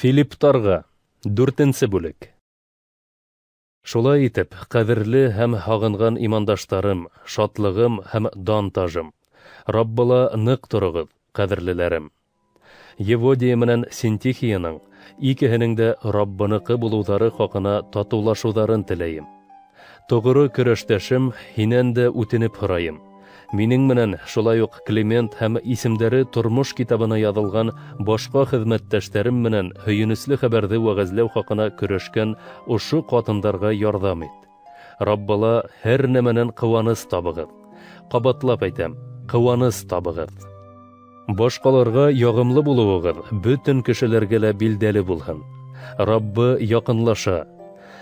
Филипптарға, дүртенсе бүлек. Шулай итеп, ҡәҙерле һәм һағынған имандаштарым, шатлығым һәм дан тажым, Раббыла ныҡ тороғоҙ, ҡәҙерлеләрем. Еводия менән Синтихияның икеһенең дә Раббыныҡы булыуҙары хаҡына татыулашыуҙарын теләйем. Тоғро көрәштәшем, һинән дә үтенеп һорайым. Минең менән шулай уҡ Климент һәм исемдәре тормош китабына яҙылған башҡа хеҙмәттәштәрем менән һөйөнөслө хәбәрҙе вәғәзләү хаҡына көрәшкән ошо ҡатындарға ярҙам ит. Раббыла һәр нәмәнән ҡыуаныс табығыҙ. Ҡабатлап әйтәм, ҡыуаныс табығыҙ. Башҡаларға яғымлы булыуығыҙ бөтөн кешеләргә лә билдәле булһын. Раббы яҡынлаша.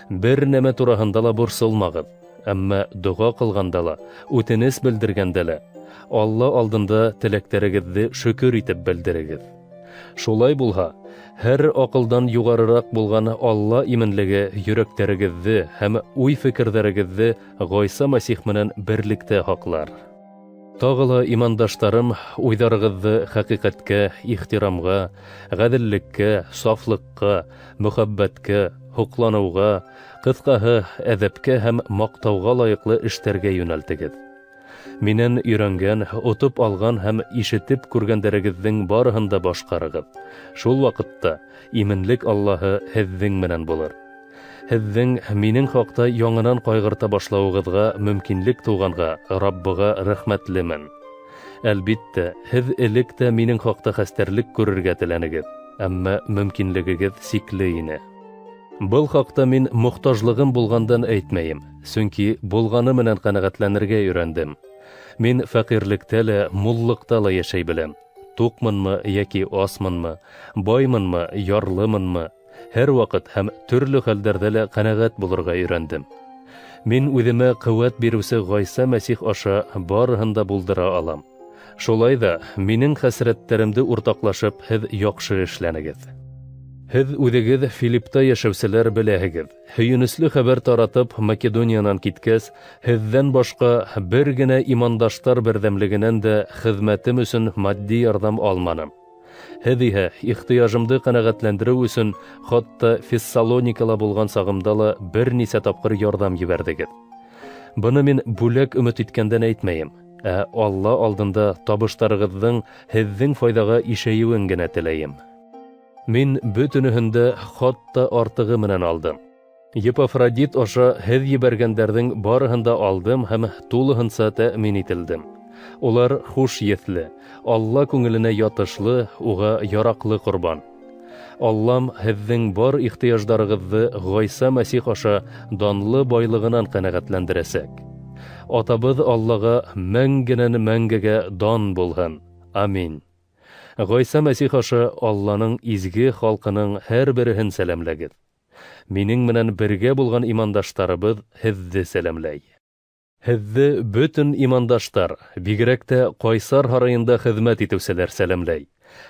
Бер нәмә тураһында ла борсолмағыҙ, әммә доға ҡылғанда ла, үтенес белдергәндә лә, Алла алдында теләктәрегеҙҙе шөкөр итеп белдерегеҙ. Шулай булһа, һәр аҡылдан юғарыраҡ булған Алла именлеге йөрәктәрегеҙҙе һәм уй-фекерҙәрегеҙҙе Ғайса Мәсих менән берлектә һаҡлар. Тағы ла, имандаштарым, уйҙарығыҙҙы хәҡиҡәткә, ихтирамға, ғәҙеллеккә, сафлыҡҡа, мөхәббәткә, һоҡланыуға, ҡыҫҡаһы, әҙәпкә һәм маҡтауға лайыҡлы эштәргә йүнәлтегеҙ. Минән өйрәнгән, отоп алған һәм ишетеп күргәндәрегеҙҙең барыһын да башҡарығыҙ. Шул ваҡытта именлек Аллаһы һеҙҙең менән булыр. Һеҙҙең минең хаҡта яңынан ҡайғырта башлауығыҙға мөмкинлек тыуғанға Раббыға рәхмәтлемен. Әлбиттә, һеҙ элек тә минең хаҡта хәстәрлек күрергә теләнегеҙ, әммә мөмкинлегегеҙ сикле ине. Был хаҡта мин мохтажлығым булғандан әйтмәйем, сөнки булғаны менән ҡәнәғәтләнергә өйрәндем. Мин фәҡирлектә лә, муллыҡта ла йәшәй беләм. Туҡмынмы йәки асмынмы, баймынмы, ярлымынмы, һәр ваҡыт һәм төрлө хәлдәрҙә лә ҡәнәғәт булырға өйрәндем. Мин үҙемә ҡеүәт биреүсе Ғайса Мәсих аша барыһын да булдыра алам. Шулай ҙа минең хәсрәттәремде уртаҡлашып, һеҙ яҡшы эшләнегеҙ. Һеҙ үҙегеҙ Филиппта йәшәүселәр беләһегеҙ, һөйөнөслө хәбәр таратып Македониянан киткәс, һеҙҙән башҡа бер генә имандаштар берҙәмлегенән дә хеҙмәтем өсөн матди ярҙам алманым. Һеҙ иһә ихтыяжымды ҡәнәғәтләндереү өсөн хатта Фессалоникала булған сағымда ла бер нисә тапҡыр ярҙам ебәрҙегеҙ. Быны мин бүләк өмөт иткәндән әйтмәйем, ә Алла алдында табыштарығыҙҙың һеҙҙең файҙаға ишәйеүен генә теләйем. Мин бөтөнөһөн дә хатта артығы менән алдым. Епафродит аша һеҙ ебәргәндәрҙең барыһын да алдым һәм тулыһынса тәьмин ителдем. Улар хуш еҫле, Алла күңеленә ятышлы, уға яраҡлы ҡорбан. Аллам һеҙҙең бар ихтыяждарығыҙҙы Ғайса Мәсих аша данлы байлығынан ҡәнәғәтләндерәсәк. Атабыҙ Аллаға мәңгенән мәңгегә дан булһын. Амин. Ғайса Мәсих аша Алланың изге халҡының һәр береһен сәләмләгеҙ. Минең менән бергә булған имандаштарыбыҙ һеҙҙе сәләмләй. Һеҙҙе бөтөн имандаштар, бигерәк тә Ҡайсар һарайында хеҙмәт итеүселәр сәләмләй.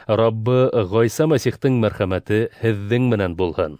Раббы Ғайса Мәсихтең мәрхәмәте һеҙҙең менән булһын.